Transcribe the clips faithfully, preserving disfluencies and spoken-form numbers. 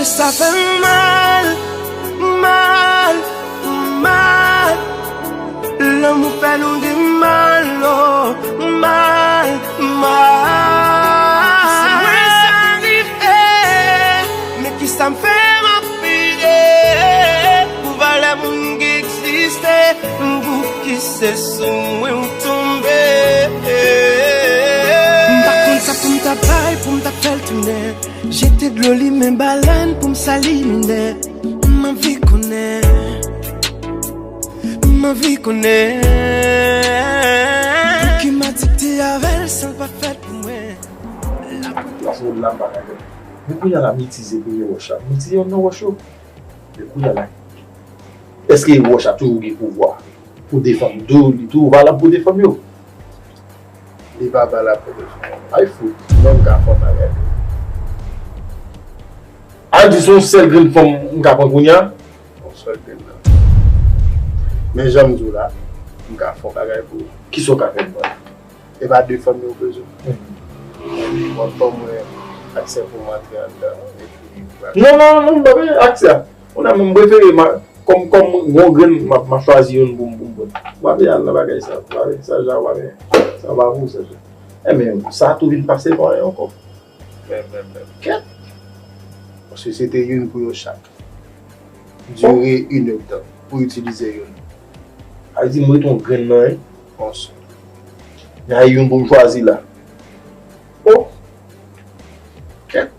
Sa fè m mal, mal, mal. Lanmou fè nou gen mal, oh, mal, mal. Se mwen sa rive, men kisa m fè m ap peye pou valè moun ki egziste, pou ki se sou mwen ou tonbe. M pa konn sa pou m ta bay, pou m ta fè l tounen. Jete dlo limen balèn pou m sali minè. M anvi konnen, m anvi konnen. Pouki m adikte avè l san l pa fèt pou mwen? Lapolis moun la pa ka fè. Men kounye a la, m itilize premye wòch la. M itilize youn nan wòch yo. Men kounye a la, èske wòch la toujou gen pouvwa pou defann? Tou, li toujou valab pou defann yo? Li pa valab pou defann. Ay fout, non, m ka fè yon bagay. A di se yon sèl grenn fanm m ka pran kounye a? Yon sèl grenn nan. Men jan m di w la, m ka fè yon bagay pou ou. Kisa w ka fè m pran? E pa de fanm yo bezwen. Mwen ban mwen aksè pou m antre anndan, epi... Non, non, non, m pa bezwen aksè a. Kounye a, m prefere, m a, kòm, kòm yon grenn, m a, m a chwazi youn pou m, pou m pran. M pa vle al nan bagay sa, m pa vle sa, ja, m pa vle. Sa pa pou sa, ja. Enben, sa tou vin pase pa anyen ankò. Men, men, men, kèt! Paske se te youn pou yo chak. Dire inèdtan pou itilize youn. Sa vle di m ret yon grenn nan, wi. Yon sèl. Gen youn pou m chwazi la. Oh! Kèt!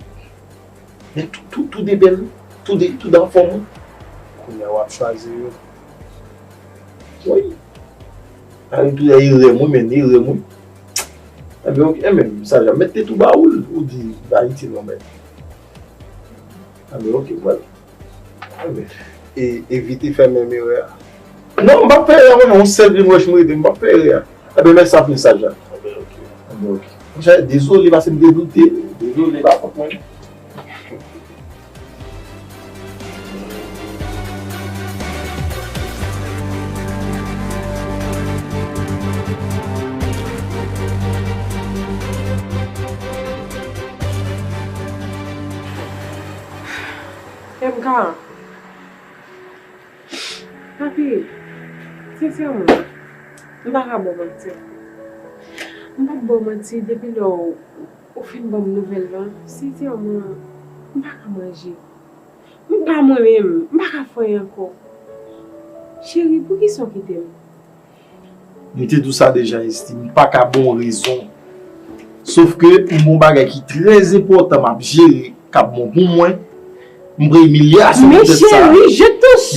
Men tou, tou, tou de bèl, tou de, tou de anfòm, wi. Kounye a w ap chwazi youn. Wi. Sa vle di tou erè m, wi, men erè m, wi. Enben, ok, enben, sa ja mèt te tou ba ou l, ou di, ba itil, non, men. Enben, ok, m pral. Enben, e, evite fè menm erè a. Non, m p ap fè erè a, mwen, non, yon sèl grenn wòch m rete, m p ap fè erè a. Enben, men sa fin sa ja. Enben, ok. Enben, ok. Monchè, dezole, paske m te doute. Dezole, pa kont mwen. M K, papi, sensèman, m pa ka ba w manti ankò. M p ap ba w manti, depi lè w, ou fin ban m nouvèl la, sensèman, m pa ka manje. M pa mwen menm, m pa ka fè anyen ankò. Cheri, poukisa w kite m? M te di w sa deja, Esti, m pa ka ba w rezon. Sòf ke m gen yon bagay ki trè enpòtan m ap jere, k ap bon pou mwen. M pran imilyasyon poutèt sa.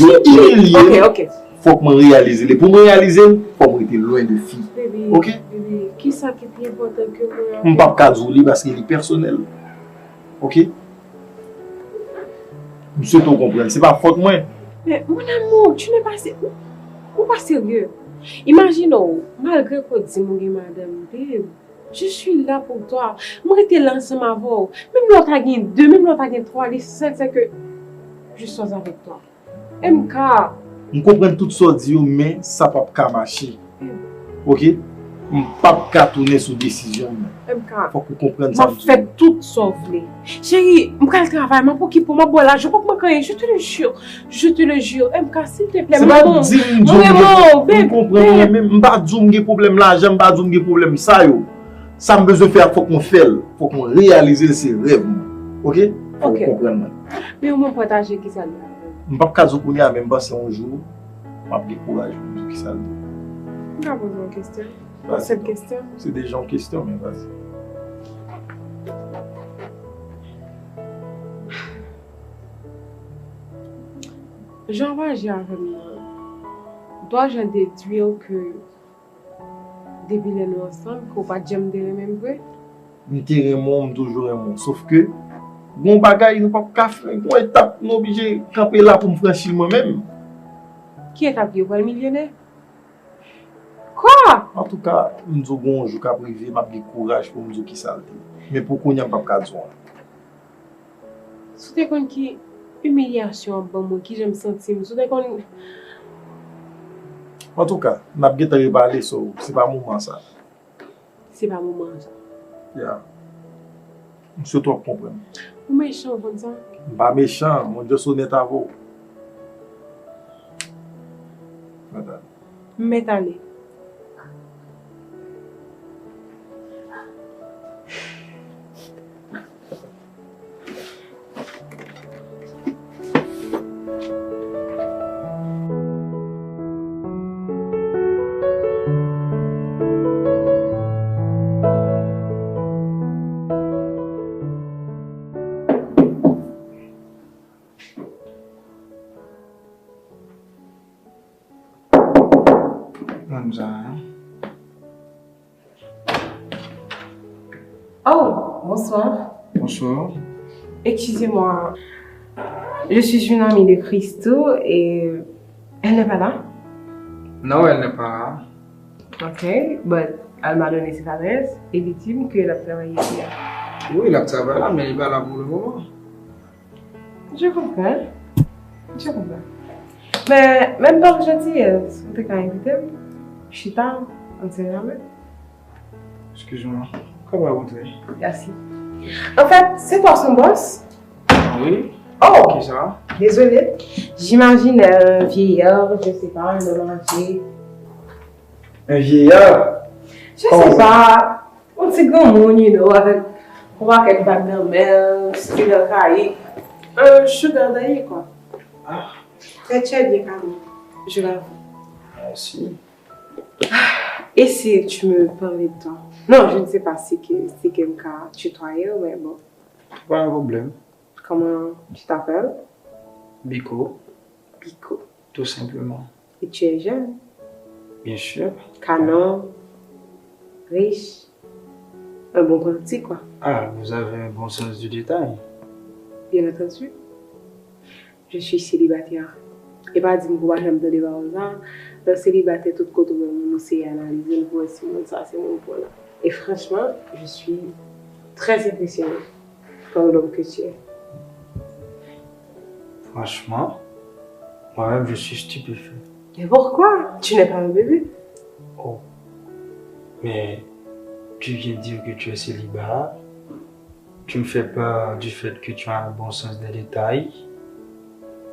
Yo imilye m. Fòk mwen reyalize l. E pou m reyalize l, fòk mwen rete lwen de fi. Ok? Baby, kisa ki pi enpòtan ke mwen avè w? M p ap ka di w li paske li pèsonèl. Ok? M swete w konprann. Se pa fòt mwen. Men, mon amour, tu n'es pas sé-, ou, ou pa serye. Imajine w, malgre ke w di m ou gen madanm, babe, je suis là pour toi. M rete la ansanm avè w. Menm lè w ta gen de, menm lè w ta gen twa, l'essentiel c'est que je sois avec toi. M K. M konprann tout sa w di yo, men sa p ap ka mache. Ok? M p ap ka tounen sou desizyon m nan. M K. Fòk ou konprann sa m di w. M ap fè tout sa w vle. Cheri, m pral travay, m ap okipe w, m ap ba w lajan, w p ap manke anyen, je te le jure. Je te le jure. M K, silteplè, m renmen w. Se pa di m di w m gen pwoblèm, m konprann mwen menm, m pa di w m gen pwoblèm lajan, m pa di w m gen pwoblèm sa yo. Sa m bezwen fè a, fòk mwen fè l. Fòk mwen reyalize l, se rèv mwen. Ok? Fòk ou konprann mwen. Men ou menm pataje kisa l ye avè m. M p ap ka di w kounye a, men m panse yon jou, m ap gen kouraj pou m di w kisa l ye. M ka poze yon kesyon? Yon senp kesyon? Se deja yon kesyon, men vazi. Jan w aji avè m nan, m dwa jan dedwi ke depi lè nou ansanm, ke w pa t janm te renmen m vre? M te renmen w, m toujou renmen w. Sòf ke, gen yon bagay nou p ap ka fè, gen yon etap nou oblije kanpe la pou m franchi l mwen menm. Ki etap li ye? Ou pral milyonè? Kwa? Antouka, m di w gen yon jou k ap rive, m ap gen kouraj pou m di w kisa l te ye. Men pou kounye a, m p ap ka di w anyen. Si w te konn ki imilyasyon w ap ban mwen, kijan m santi m, si w te konn. Antouka, n ap gentan repale, so, se pa moman sa. Se pa moman sa. Ya. M swete w ap konprann. Ou mechan, ou konn sa? M pa mechan, mon Dios onèt avè w. Mwen ta M mèt ale. Moun sa a. Oh, bonsoir. Bonsoir. Excusez-moi. Je suis une amie de Christo et elle n'est pas là. Non, elle n'est pas là. Ok, but elle m'a donné cette adresse et elle dit que elle a travaillé ici. Oui, elle a travaillé là, mais elle n'est pas là pour le moment. Je comprends. Je comprends. Men, menm pa jantiyès, ou te ka envite m chita, on sait jamais. Excuse-moi. Comment vous voulez? Merci. En fait, c'est toi son boss? Ah oui. Oh! Qui ça? Désolé. J'imaginais un vieillard, je sais pas, un homme âgé. Un vieillard? Je sais pas. Yon ti granmoun, you know, avèk yon pakèt bag nan men l, stil akayik. Un sugar daddy, quoi. Ah. Très, très bien, Carlo. Je l'avoue. Merci. Et si tu me parlais de toi? Non, je ne sais pas si que, si que m ka tutoyer, mais bon. Pas un problème. Comment tu t'appelles? Biko. Biko. Tout simplement. Et tu es jeune? Bien sûr. Canon, riche, un bon parti, quoi. Ah, vous avez un bon sens du détail. Bien entendu. Je suis célibataire. E pa di m pou w pa janm tande pawòl sa. Lè w selibatè, tout kote w wè moun, ou seye analize l pou wè si moun sa se moun pou w la. Et franchement, je suis très impressionnée par l'homme que tu es. Franchement, moi-même, je suis stupéfait. Mais pourquoi? Tu n'es pas un bébé. Oh, mais tu viens de dire que tu es célibataire. Tu me fais peur du fait que tu as un bon sens des détails.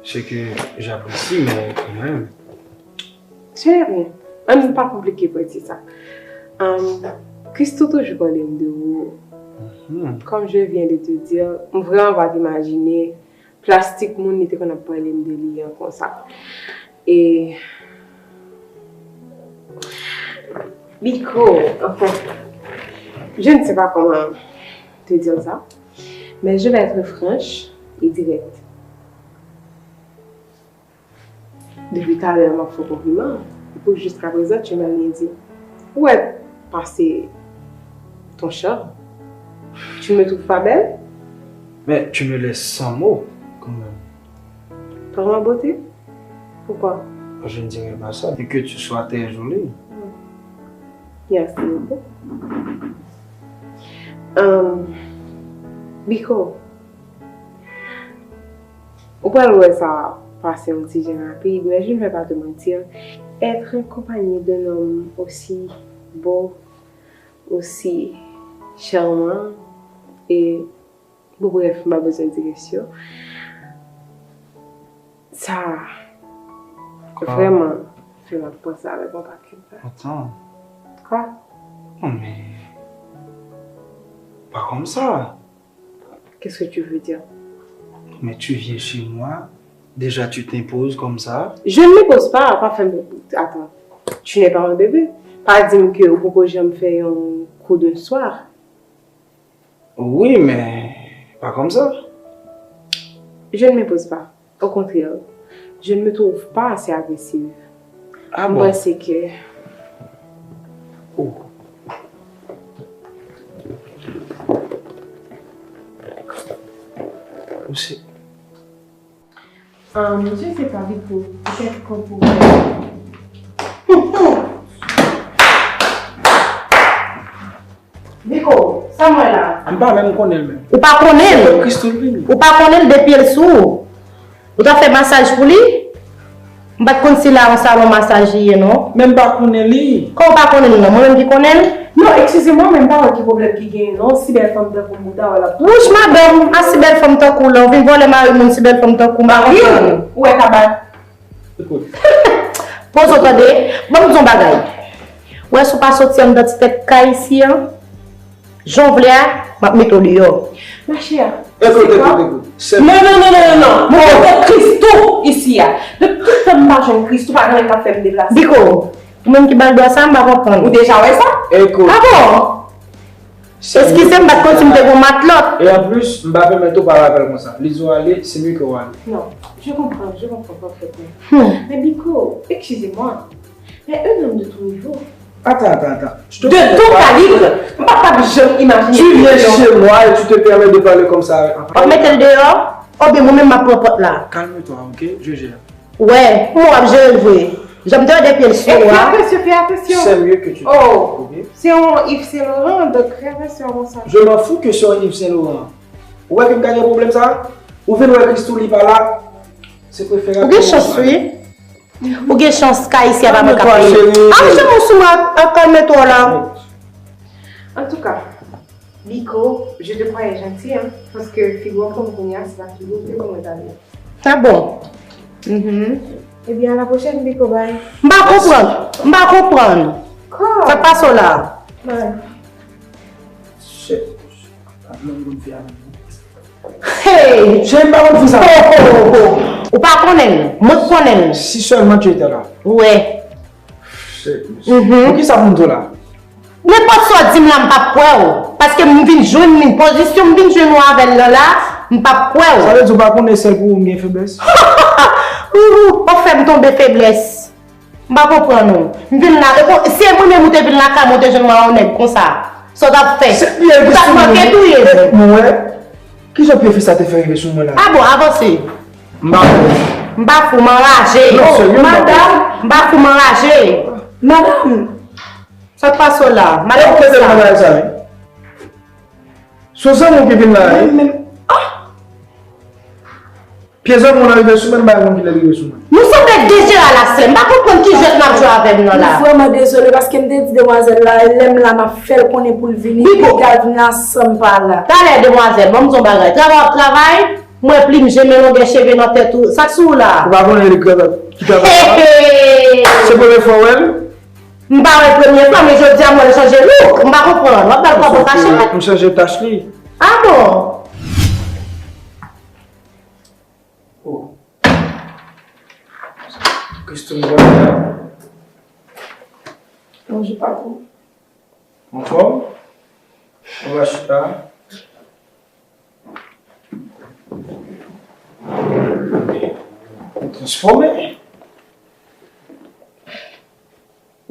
Ce que j'apprécie, mais quand même. Ce n'est rien. Ann pa konplike pati sa. Um, Christo toujou pale m de ou. Mhm. Comme je viens de te dire, m vrèman pa t imajine plastik moun li te konn ap pale m de li an konsa. E Biko, enfin, je ne sais pas comment te dire ça, mais je vais être franche et directe. Depi talè m ap fè w konpliman, e pou jiskaprezan tu m'as rien dit. Ou wè pase ton charme. Tu ne me trouves pas belle? Mais tu me laisses sans mots, quand même. Par ma beauté? Pourquoi? Je ne dirais pas ça, vu que tu sois très jolie. Merci beaucoup. Euh, Biko, ou pral wè sa pase yon ti jan rapid, mais je ne vais pas te mentir, être accompagné d'un homme aussi beau, aussi charmant, et bon, bref, m pa bezwen di res yo. Sa vrèman fè m ap panse avèk yon pakèt bagay. Attends. Quoi? Non, mais pas comme ça. Qu'est-ce que tu veux dire? Mais tu viens chez moi, déjà tu t'imposes comme ça. Je ne m'impose pas, pa fè m, attends. Tu n'es pas un bébé. Pa di m ke ou poko janm fè yon kou d'un soir. Oui, mais pas comme ça. Je ne m'impose pas. Au contraire, je ne me trouve pas assez agressive. Ah bon? M panse ke... Oh. Ou se... Um, je sais pas, Biko, peut-être qu'on pourrait... Biko, sa m wè la? M pa menm konnen l menm. Ou pa konnen l? Se Christo l vini. Ou pa konnen l depi l sou ou. Ou t ap fè masaj pou li? M pa t konn si la yon salon masaj li ye non. Men m pa konnen li. Kòman w pa konnen li non? Mwen menm ki konnen l? Non, eskize mwen, men m pa wè ki pwoblèm ki genyen non. Si bèl fanm tankou m ou ta wè l ap. Wouch madanm, a si bèl fanm tankou w la, ou vin vòlè mari moun si bèl fanm tankou w, m pa konprann. Ou wè kaba. Poze w tande, ban m di w yon bagay. Ou wè si w pa soti anndan ti tèt kay isi an, jan w vle a, m ap mete w deyò. Ma chère, ekout, ekout, ekout. Non, non, non, non, non, non. Mwen konn Christoo isi a. De tout tan m pa jwenn Christoo, pa gen anyen k ap fè m deplase. Biko, ou menm ki ba l dwa sa, m pa konprann. Ou deja wè sa? Ekout. Ah bon? Eskize m, m pa t konn si m te gon matlòt. E anplis, m pa pèmèt ou pale avè l konsa. Li di w ale, se mieux que w ale. Non, je comprends, je comprends parfaitement. Hmm. Mais Biko, excusez-moi. Mais un homme de ton niveau. Attends, attends, attends. De ton calibre, m pa t ap janm imajine. Tu viens chez moi et tu te permets de parler comme ça. W ap mete l deyò, oubyen mwen menm m ap pran pòt la. Calme-toi, ok? Je gère. Ouais, m wè w ap jere l vre. Jan m te wè depi l sou ou a. Fais attention, fais attention. C'est mieux que tu. Oh, c'est un Yves Saint Laurent, donc fais attention à ça. Je m'en fous que c'est un Yves Saint Laurent. Ou wè ke m ka gen pwoblèm sa? Ou vin wè Christoo li pa la. Se preferab. Ou gen chans wi. Ou gen chans kay isi a pa mwen k ap peye. Calme-toi, chérie. Ah, jan ou sou mwen ap kalme twa la. En tout cas, Biko, je te croyais gentil, hein, paske figi w ap pran m kounye a, se pa figi w te pran mwen talè. Ah bon? Mhm. Ebyen, à la prochaine, Biko, bye. M pa konprann. M pa konprann. Sa k pase w la? Bye. Shit. Pa menm konn fi a menm. Hey! Chen pa konn fi sa. Ho, ho, ho. Ou pa konnen l. Mwen k konnen l. Si seulement tu étais là. Ouais. Shit, mesye. Mhm. Poukisa pou m di w la? Nenpòt sa w di m la, m p ap kwè w. Paske m vin jwenn li, pozisyon m vin jwenn ou avè l lan la, m p ap kwè w. Sa vle di w pa konnen sèl pou ou m gen feblès? Ou, ou fè m tonbe feblès. M pa konprann ou. M vin la, e bon, si e mwen menm ou te vin lakay mwen, ou te jwenn mwen a yon nèg konsa, sa w t ap fè? Ou t ap manke touye m. Mwen wè. Kijan pye fi sa te fè rive sou mwen la? Ah bon, avanse. M pa fou. M pa fou, m anraje. Non, serye, m pa fou. Madanm, m pa fou, m anraje. Madanm. Sa k pase w la? Madanm, kisa? Mwen bagay sa, wi. Se yon zanmi w ki vin la, wi. Mwen menm, ah! Pye zanmi w nan rive sou mwen, m pa konn kilè l rive sou mwen. Nou sanble dejere a la sè. M pa konprann ki jwèt n ap jwe avè m nan la. M vrèman dezole paske m te di demwazèl la, lè m la m ap fè l konnen pou l vini, li pral vin la san m pa la. Talè demwazèl, ban m di w yon bagay. Travay w ap travay, m wè plim je men longè cheve nan tèt ou. Sa k sou ou la? Ou pa konnen li ki travay la? Se premye fwa w wè l? M pa wè l premye fwa, men jodi a m wè l chanje look. M pa konprann. W ap ba l kòb ou kache. M chanje tach li. Ah bon? Oh. Christoo, bonjou. Bonjou, patwon. Anfòm? Ou va chita? Ou transfòme.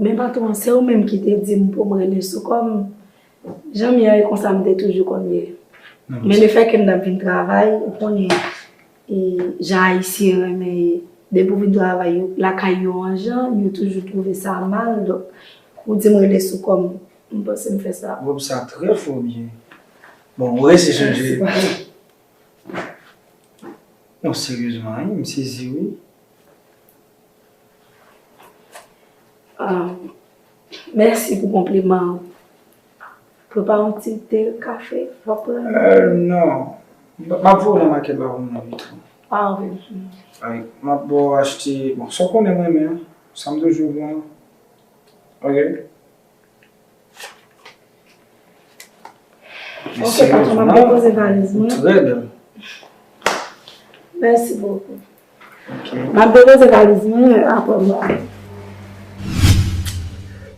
Men patwon, se ou menm ki te di m pou m rele sou kò m. Jan m ye a, e konsa m te toujou konn ye. Men lefètke m t ap vin travay, ou konnen, e, jan Ayisyen renmen ye. Depi w vin travay, yo, lakay yo an jan, yo toujou twouve sa mal. Donk, ou di m rele sou kò m, m panse m fè sa. Wòb sa trè fò byen. Bon, ou resi chanje. Mèsi, patwon. Non, seryezman, wi, m sezi, wi. Ah, mèsi pou konpliman an. Prepare yon ti te, kafe, w ap pran? Euh, non. M ap voye w nan makèt la pou mwen vit. Ah, ok. Ay, m ap ba w achte, bon, sa w konnen m renmen an, sa m toujou pran. Ok. Ok, patwon, m ap depoze valiz mwen. Trè bèl. Mèsi bokou. Ok. M ap depoze valiz mwen, apre m ba w.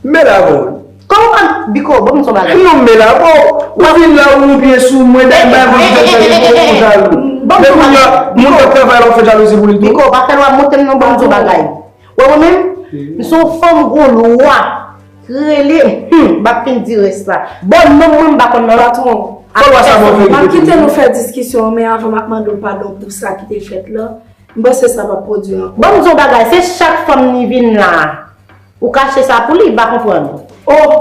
Men la, bon. Kòman w pa Biko, ban m di w yon bagay. Non, men la, bon. Ou vin la, ou pye sou mwen, dèyè mwen, ou fè jalouzi, ou jalou. Men kounye a, moun k ap travay la, ou fè jalouzi pou li tou. Biko, pa fè lwa monte m non, ban m di w yon bagay. Wè mwen menm, m se yon fanm gwo lwa. Rele, hmm, m ap fin di rès la. Bon, non, mwen, m pa konn nan patwon. Fò lwa sa bon vérité. M ap kite nou fè diskisyon an, men avan m ap mande w padon pou sa ki te fèt la. M panse sa p ap pwodui ankò. Ban m di w yon bagay, se chak fanm li vin la. Ou kache sa pou li, m pa konprann. Oh,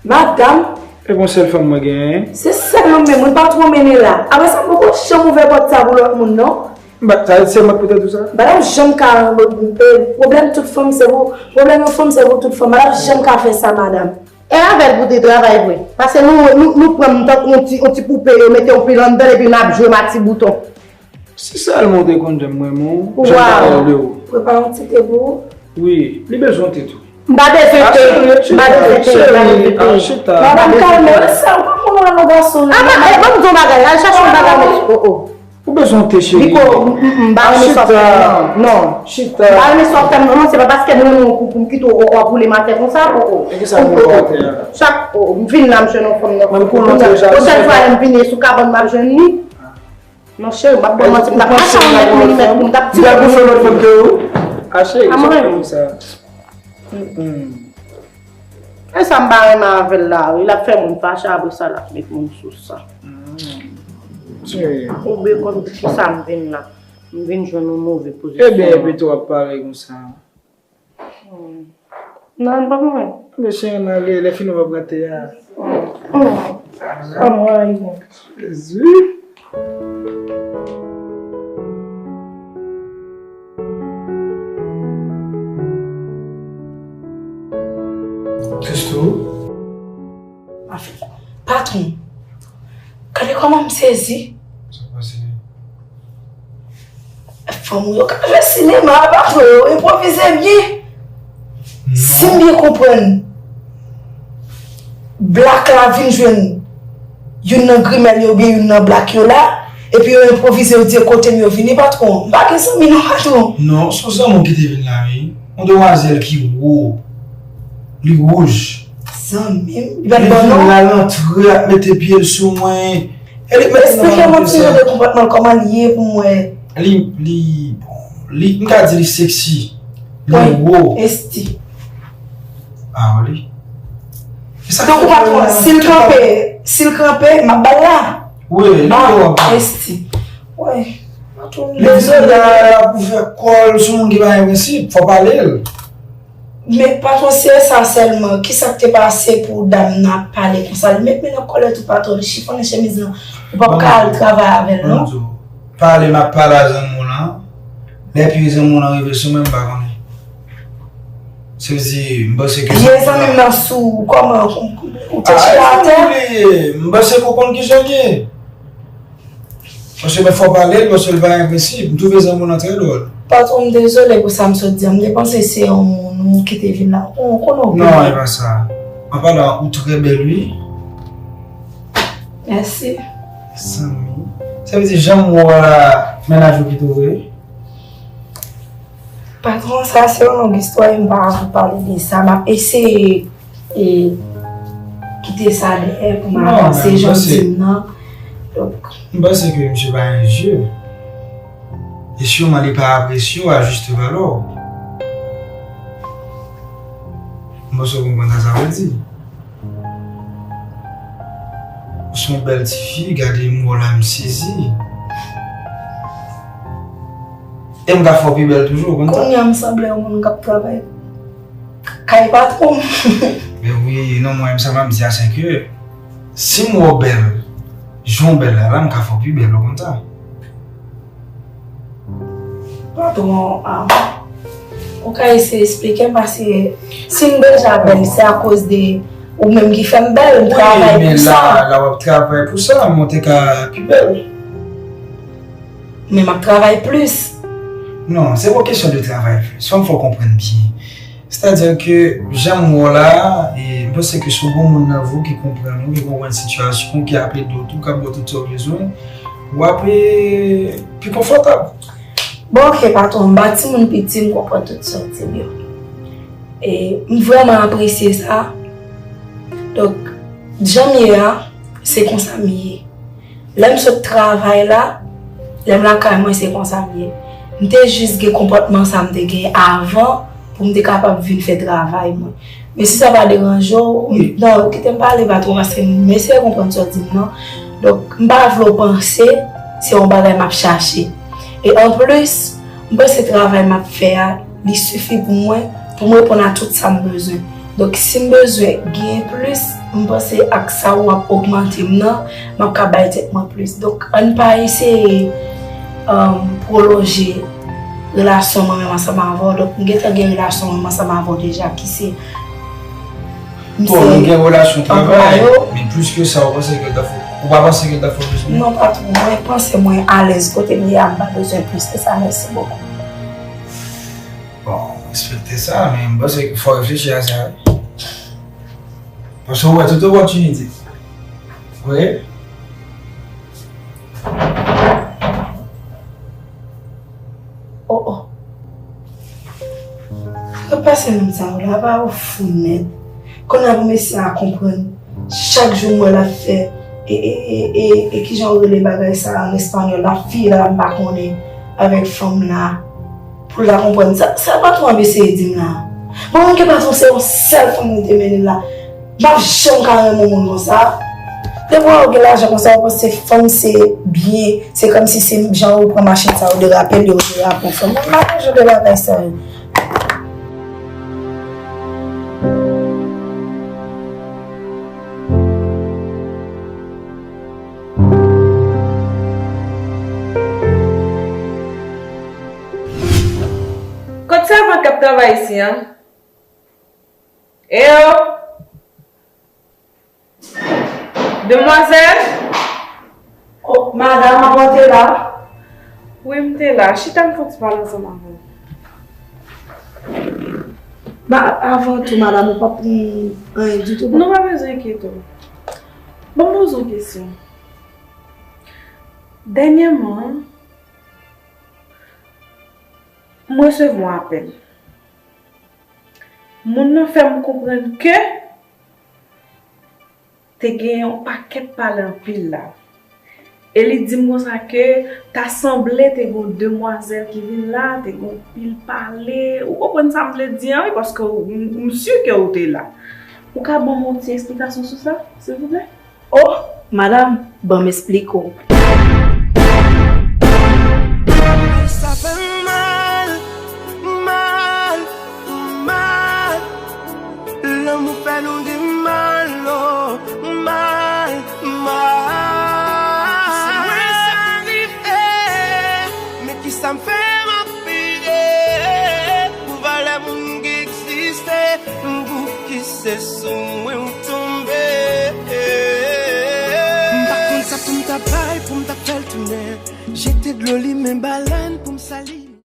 madanm. E gon sèl fanm mwen genyen. Se sèl ou menm, wi, patwon mennen la. Apre sa, m poko janm ouvè pòt sa pou lòt moun, non. M pa, sa, se mwen k pote tou sa? Madam janm ka, e, pwoblèm tout fanm se pou, pwoblèm yon fanm se pou tout fanm. Madam janm ka fè sa, madam. E avè l pou te travay vre. Paske nou, nou, nou pran m tankou yon ti, yon ti poupe, yo mete yon pil anndan l epi n ap jwe m a ti bouton. Se sèlman w te konn jan m renmen w, jan m ta renmen w. Prepare yon ti te pou ou. Wi, li bezwen te tou. M pa bezwen te. M pa bezwen te. M pa bezwen te. Madanm, kalme w, sa ou pa konn wè non gason. Ah, ban m di yon bagay, al chache yon bagay, mèt. Oh, oh. Ou bezwen te, cheri? Biko, m pa renmen sa w fè m nan. Non. Chita. M pa renmen sa w fè m nan, non, se pa paske m renmen w pou, pou m kite w, w ap woule m atè konsa, oh, oh. E kisa m woule w atè a? Chak, oh, m vin la, m jwenn yon fanm nan. Mwen m konnen w te ja. Pwochèn fwa lè m vini, e sou kabann m ap jwenn li. Non, cheri, m ap ba w manti, m t ap mache avèk li, mèt, m t ap tire li. Li ap boufe lòt fanm ke ou? A, cheri, sa fè ou sa? E sa m pa renmen avè l la, wi. L ap fè moun fache, apre sa, l ap met moun sou sa. Cheri. Ou byen konn poukisa m vin la. M vin jwenn yon move pozisyon. Ebyen, epi tou w ap pale konsa. Non, m pa konprann. Men cheri, n ale, lè fini w ap rate a. Anmwey. Jezi. Christoo. Patwon, gade kòman m sezi. Sa pase? Fanm ou yo ka jwe sinema, patwon, yo enpwovize byen. Si m byen konprann, blak la vin jwenn youn nan grimèl yo oubyen youn nan blak yo la, epi yo enpwovize, yo di e kote m yo vini, patwon. M pa gen zanmi non, patwon. Non, se yon zanmi w ki te vin la, wi. Yon demwazèl ki wo. Li wouj. Zanmi m, li pa t bon non. Li vin la, l antre, ap mete pye l sou mwen. E li mete nan. Esplike mwen ti jan de konpòtman l, kòman l ye pou m wè. Li, li, bon, li, m ka di li seksi. Li wo. Esti. Ah, wi. Donk, ou patwon, si l kanpe, si l kanpe, m ap ba l la. Wi, li wo. Ah, esti. Wi. Patwon, m dezole. Li vin la, l ap ouvè kò l, se yon moun ki pa gen prensip, fò pale l. Men patwon, si e sa sèlman, kisa k te pase pou dam nan ap pale konsa? Li met men nan kòlèt ou, patwon, li chifonnen chemiz lan. Ou p ap ka al travay avè l non. Pale, m ap pale a zanmi w lan. Lè pye zanmi w lan rive sou mwen, m pa konnen. Se di, m panse ke vye zanmi m nan sou, kòman, ou te chita atè? M panse ke w konn kijan l ye. Paske mwen fò pale l, paske l pa envensib. M twouve zanmi w lan trè dwòl. Patwon, m dezole pou sa m sot di a. M te panse se yon moun ou ki te vin la. Ou konnen w bèl. Non, e pa sa. An palan, ou trè bèl, wi. Mèsi. Zanmi. Sa vle di, jan m wè w la, mennaj ou kite w vre? Patwon, sa se yon long istwa, e m pa anvi pale de sa. M ap eseye e kite sa dèyè pou m avanse jan w di m nan. Donk, m panse ke misye pa envye. E siman li pa apresye w a jis valè w. M panse w konprann sa sa vle di. Ou se yon bèl tifi, gade mo la m sezi. E m ka fè w pi bèl toujou, ou konn sa. Kounye a m sanble yon moun k ap travay kay patwon m. Men wi, non, mwen menm sa m ap di a, se ke si m wè w bèl, jan w bèl la, la m ka fè w pi bèl, ou konn sa. Patwon, ah, ou ka eseye esplike m, paske si m deja bèl, se akoz de ou menm ki fè m bèl, m travay pou sa. Wi, men la, la w ap travay pou sa, men w te ka pi bèl. Men m ap travay plis. Non, se pa kesyon de travay plis. Fò m fè w konprann byen. Sètadi ke jan m wè w la, e, m panse ke si w gon moun nan vi w ki konprann ou, ki konprann sitiyasyon w, ki ap ede w tou, k ap ba w tout sa w bezwen, w ap, e, pi konfòtab. Bon, oke, patwon, m pa timoun piti, m konprann tout sa w di m yo. E, m vrèman apresye sa. Donk, jan m ye a, se konsa m ye. Lè m sot travay la, lè m lakay mwen, se konsa m ye. M te jis gen konpòtman sa m te gen avan pou m te kapab vin fè travay mwen. Men si sa pa deranje w, non, kite m pale pa twò, paske m eseye konprann sa w di m nan. Donk, m pa vle w panse se yon bagay m ap chache. E anplis, m panse travay m ap fè a, li sifi pou mwen, pou m reponn a tout sa m bezwen. Donk, si m bezwen genyen plis, m panse ak sa w ap ogmante m nan, m ap ka bay tèt mwen plis. Donk, ann pa eseye, um, pwolonje relasyon mwen menm ansanm avè w. Donk, m gentan gen relasyon mwen menm ansanm avè w deja, ki se m Bon, nou se gen relasyon anplwaye travay, men plis ke sa, ou panse ke l ta fè, ou pa panse ke l ta fè plis moun? Non, patwon, mwen panse mwen alèz kote m ye a, m pa bezwen plis ke sa, mèsi bokou. Bon, respekte sa, men m panse ke fò w reflechi a sa, wi. Paske ou wè tout opòtinite. Wi. Oh, oh. Sa k ap pase moun sa yo la, apa yo fou nèt. Kounye a pou mesye a konprann. Chak jou m wè l ap fè, e, e, e, e, e kijan yo rele bagay sa a an espanyòl, la fila, m pa konnen, avèk fanm la. Pou l ta konprann. Sa, sa patwon an ap eseye di m la. Bon, mwen gen patwon, se yon sèl fanm li te mennen la. M p ap janm ka renmen yon moun konsa. Depi w gen lajan konsa, ou panse fanm se byen, se kòmsi se jan ou pran machin sa, ou derape l, ou derape yon fanm. Mwen pa nan jan de bagay sa yo. Kot sèvant k ap travay isi an? Eyo! Demwazèl? Oh, madam, apa w te la? Wi, m te la. Chita, m fè yon ti pale ansanm avè w. Ma, avan tou, madam, ou p ap pran anyen ditou, bon? Non, pa bezwen enkyete w. Bon, m poze w kesyon. Dènyèman, m resevwa yon apèl. Moun nan fè m konprann ke te gen yon pakèt pale anpil la. E li di m konsa ke ta sanble te gen yon demwazèl ki vin la, te gen yon pil pale. Ou konprann sa m vle di an, wi, paske m, m si ke ou te la. Ou ka ban m yon ti esplikasyon sou sa, silvouplè? Oh, madam, ban m esplike w. Sa fè m mal, mal, mal. Lanmou fè nou gen mal, oh, mal, mal. Si mwen sa rive, men kisa m fè m ap peye pou valè moun ki egziste, m pou ki se sou mwen w tonbe. M pa konn sa pou m ta bay, pou m ta fè l tounen. Jete dlo, limen balèn.